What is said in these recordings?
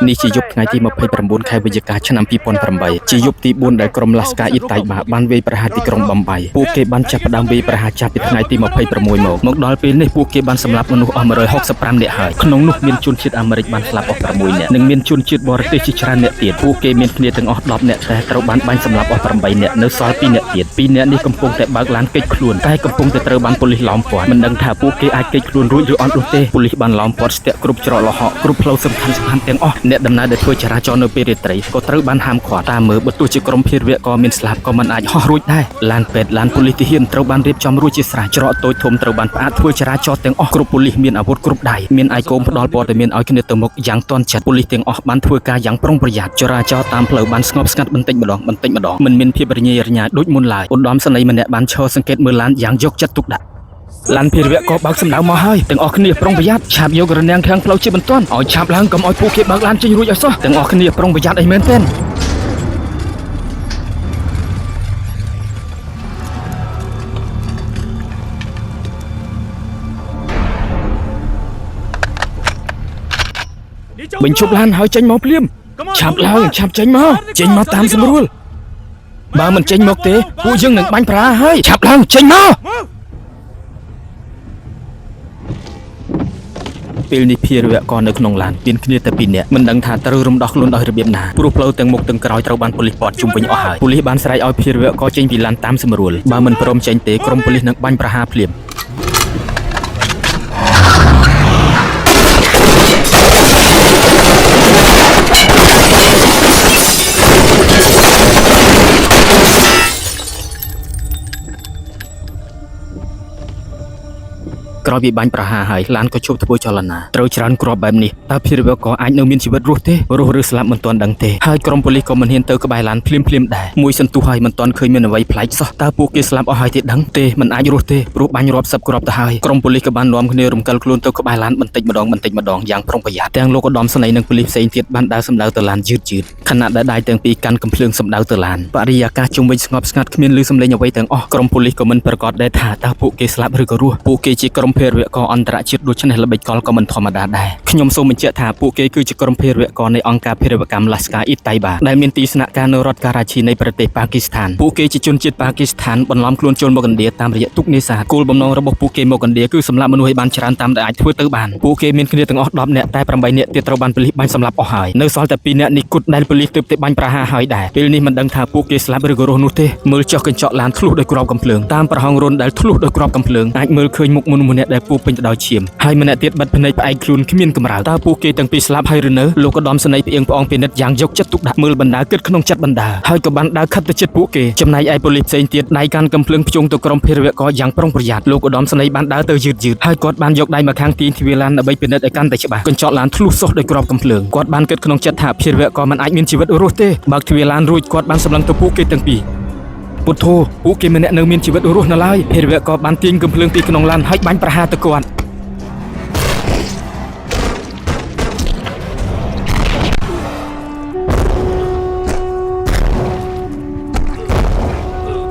នេះជាយប់ថ្ងៃទី29ខែវិច្ឆិកាឆ្នាំ2008ជាយប់ទី4ដែលក្រុមឡាស្កាអ៊ីតៃបាបានវាយប្រហារទីក្រុងបំបៃពួកគេបានចាប់ផ្ដើមវាយប្រហារចាប់ពីថ្ងៃទី26មកមកដល់ពេលនេះពួកគេបានសម្លាប់មនុស្សអស់165នាក់ហើយក្នុងនោះមានជនជាតិអាមេរិកបានស្លាប់អស់6នាក់និងមានជនជាតិបរទេសជាច្រើនអ្នកទៀតពួកគេមានគ្នាទាំងអស់10នាក់តែត្រូវបានបាញ់សម្លាប់អស់8នាក់នៅសល់2នាក់ទៀត2នាក់នេះកំពុងតែបើកឡានគេចខ្លួនតែកំពុងតែត្រូវបានប៉ូលីសឡោមព័ទ្ធមិនដឹងថាពួកគេអាចគេចខ្លួនរួចឬអត់នោះទេប៉ូលីសបានឡោមព័ទ្ធស្ទាក់គ្រប់ច្រកល្ហកគ្រប់ផ្លូវសំខាន់សំខាន់ទាំងអស់អ្នកដំណើរដែលធ្វើចរាចរណ៍នៅពេលរាត្រីក៏ត្រូវបានហាមឃាត់តាមមើលបើទោះជាក្រុមភេរវៈក៏មានស្លាប់ក៏មិនអាចហោះរួចដែរឡានពេទ្យឡានប៉ូលីសទាហានត្រូវបានរៀបចំរួចជាស្រេចច្រកតូចធំត្រូវបានផ្អាកធ្វើចរាចរណ៍ទាំងអស់គ្រប់ប៉ូលីសមានអាវុធគ្រប់ដៃមានអាយកូមផ្ដល់ព័ត៌មានឲ្យគ្នាទៅមុខយ៉ាងទាន់ចិត្តប៉ូលីសទាំងអស់បានធ្វើការយ៉ាងប្រុងប្រយ័ត្នចរាចរណ៍តាមផ្លូវបានស្ងប់ស្ងាត់បន្តិចម្ដងបន្តិចម្ដងមិនមានភាពរញ៉េរញ៉ៃដូចមុនឡើយឧត្តមសេនីយ៍ម្នាក់បានឈរសង្កេតមើលឡានយ៉ាងយកចិត្តទុកដាក់ឡានភេរវៈក៏បើកសម្ដៅមកហើយទាំងអស់គ្នាប្រុងប្រយ័ត្នឆាបយករនាំងខាងផ្លូវជាបន្ទាន់ឲ្យឆាបឡើងកុំឲ្យពួកគេបើកឡានចេញរួចឲ្យសោះទាំងអស់គ្នាប្រុងប្រយ័ត្នអីមែនទែនបញ្ឈប់ឡានហើយចេញមកភ្លាមឆាប់ឡើងឆាប់ចេញមកចេញមកតាមស្រួលបើមិនចេញមកទេពួកយើងនឹងបាញ់ប្រាហើយឆាប់ឡើងចេញមកពេលនេះភេរវៈក៏នៅក្នុងឡានមានគ្នាតែពីរនាក់មិនដឹងថាត្រូវរំដោះខ្លួនដោយរបៀបណាព្រោះផ្លូវទាំងមុខទាំងក្រោយត្រូវបានប៉ូលីសព័ទ្ធជុំវិញអស់ហើយប៉ូលីសបានស្រែកឲ្យភេរវៈក៏ចេញពីឡានតាមស្រួលបើមិនព្រមចេញទេក្រុមប៉ូលីសនឹងបាញ់ប្រហារភ្លាមក្រោយពីបាញ់ប្រហារហើយឡានក៏ឈប់ធ្វើចលនាត្រូវច្រើនគ្រាប់បែបនេះតើភេរវៈក៏អាចនៅមានជីវិតរស់ទេរស់ឬស្លាប់មិនទាន់ដឹងទេហើយក្រុមប៉ូលីសក៏មិនហ៊ានទៅក្បែរឡានភ្លាមភ្លាមដែរមួយសន្ទុះហើយមិនទាន់ឃើញមានអ្វីប្លែកសោះតើពួកគេស្លាប់អស់ហើយទេដឹងទេមិនអាចរស់ទេព្រោះបាញ់រាប់សិបគ្រាប់ទៅហើយក្រុមប៉ូលីសក៏បាននាំគ្នារំកិលខ្លួនទៅក្បែរឡានបន្តិចម្ដងបន្តិចម្ដងយ៉ាងប្រុងប្រយ័ត្នទាំងលោកឧត្តមសេនីយ៍និងប៉ូលីសផ្សេងទៀតបានដើរសម្ដៅទៅឡានយឺតយឺតខណៈដែលដៃទាំងពីរកាន់កំភ្លើងសម្ដៅទៅឡានបរិយាកាសជុំវិញស្ងប់ស្ងាត់គ្មានឮសំឡេងអ្វីទាំងអស់ក្រុមប៉ូលីសក៏មិនប្រកាសដែរថាតើពួកគេស្លាប់ឬក៏រស់ពួកគេជាក្រុមភេរវករអន្តរជាតិដូច្នេះល្បិចកលក៏មិនធម្មតាដែរខ្ញុំសូមបញ្ជាក់ថាពួកគេគឺជាក្រុមភេរវករនៃអង្គការភេរវកម្មឡាស្កាអ៊ីតៃបាដែលមានទីស្នាក់ការនៅរដ្ឋការ៉ាឈីនៃប្រទេសប៉ាគីស្ថានពួកគេជាជនជាតិប៉ាគីស្ថានបន្លំខ្លួនចូលមកឥណ្ឌាតាមរយៈទូកនេសាទគោលបំណងរបស់ពួកគេមកឥណ្ឌាគឺសម្លាប់មនុស្សឲ្យបានច្រើនតាមដែលអាចធ្វើទៅបានពួកគេមានគ្នាទាំងអស់10នាក់តែ8នាក់ទៀតត្រូវបានប៉ូលីសបាញ់សម្លាប់អស់ហើយនៅសល់តែ2នាក់នេះគត់ដែលប៉ូលីសទើបតែបាញ់ប្រហារហើយដែរពេលនេះមិនដឹងថាពួកគេស្លាប់ឬក៏រស់នោះទេមើលចុះកញ្ចក់ឡានធ្លុះដោយគ្រាប់កាំភ្លើងតាមប្រហោងរន្ធដែលធ្លុះដោយគ្រាប់កាំភ្លើងអាចមើលឃើញមុខមនុស្សម្នាក់ដែលពោពេញទៅដោយឈាមហើយម្នាក់ទៀតបិទភ្នែកផ្អែកខ្លួនគ្មានកម្រើកតើពួកគេទាំងពីរស្លាប់ហើយឬនៅលោកឧត្តមសេនីយ៍ផ្អៀងផ្អងពិនិត្យយ៉ាងយកចិត្តទុកដាក់មើលបណ្ដាគិតក្នុងចិត្តបណ្ដាហើយក៏បានដើរខិតទៅជិតពួកគេចំណែកឯប៉ូលីសផ្សេងទៀតដៃកាន់កំភ្លើងភ្ជង់ទៅក្រុមភេរវករយ៉ាងប្រុងប្រយ័ត្នលោកឧត្តមសេនីយ៍បានដើរទៅយឺតយឺតហើយគាត់បានយកដៃមកខាងទាញទ្វារឡានដើម្បីពិនិត្យឲ្យកាន់តែច្បាស់កញ្ចក់ឡានធ្លុះសុះដោយគ្រាប់កំភ្លើងគាត់បានគិតក្នុងចិត្តថាភេរវករមិនអាចមានជីវិតរស់ទេបើកទ្វារឡានរួចគាត់បានសម្លឹងទៅពួកគេទាំងពីរពុទ្ធោពួកគេម្នាក់នៅមានជីវិតរស់នៅឡើយភេរវករបានទាញកំភ្លើងពីក្នុងឡានហើយបាញ់ប្រហារទៅគាត់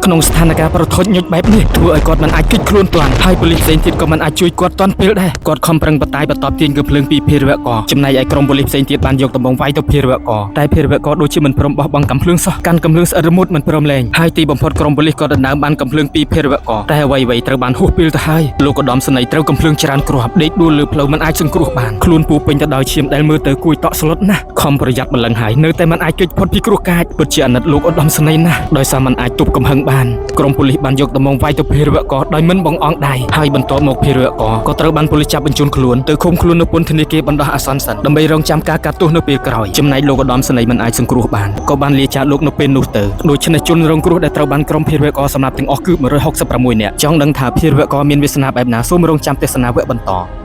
ក្នុងស្ថានភាពប្រថុចញុចបែបនេះធ្វើឲ្យគាត់មិនអាចគេចខ្លួនទាន់ហើយប៉ូលីសផ្សេងទៀតក៏មិនអាចជួយគាត់ទាន់ពេលដែរគាត់ខំប្រឹងបតាយបន្ទាប់ទាញកំភ្លើងពីភេរវករចំណែកឯក្រុមប៉ូលីសផ្សេងទៀតបានយកដំបងវាយទៅភេរវករតែភេរវករដូចជាមិនព្រមបោះបង់កំភ្លើងសោះកាន់កំភ្លើងស្អិតរមួតមិនព្រមលែងហើយទីបំផុតក្រុមប៉ូលីសក៏ដណ្ដើមបានកំភ្លើងពីភេរវករតែអ្វីៗត្រូវបានហួសពេលទៅហើយលោកឧត្តមសេនីយ៍ត្រូវកំភ្លើងច្រើនគ្រាប់ដេកដួលលើផ្លូវមិនអាចសង្គ្រោះបានខ្លួនពោពេញទៅដោយឈាមដែលមើលទៅគួរឲ្យតក់ស្លុតណាស់ខំប្រយ័ត្នម្លឹងហើយនៅតែមិនអាចគេចផុតពីគ្រោះកាចពិតជាអាណិតលោកឧត្តមសេនីយ៍ណាស់ដោយសារមិនអាចទប់កំហឹងបានក្រុមប៉ូលីសបានយកដំបងវាយទៅភេរវករដោយមិនបង្អង់ដៃហើយបន្ទាប់មកភេរវករក៏ត្រូវបានប៉ូលីសចាប់បញ្ជូនខ្លួនទៅឃុំខ្លួននៅពន្ធនាគារបណ្ដោះអាសន្នសិនដើម្បីរងចាំការកាត់ទោសនៅពេលក្រោយចំណែកលោកឧត្តមសេនីយ៍មិនអាចសង្គ្រោះបានក៏បានលាចាកលោកនៅពេលនោះទៅដូច្នេះជនរងគ្រោះដែលត្រូវបានក្រុមភេរវករសម្លាប់ទាំងអស់គឺ166នាក់ចង់ដឹងថាភេរវករមានវាសនាបែបណាសូមរងចាំទស្សនាវគ្គបន្ត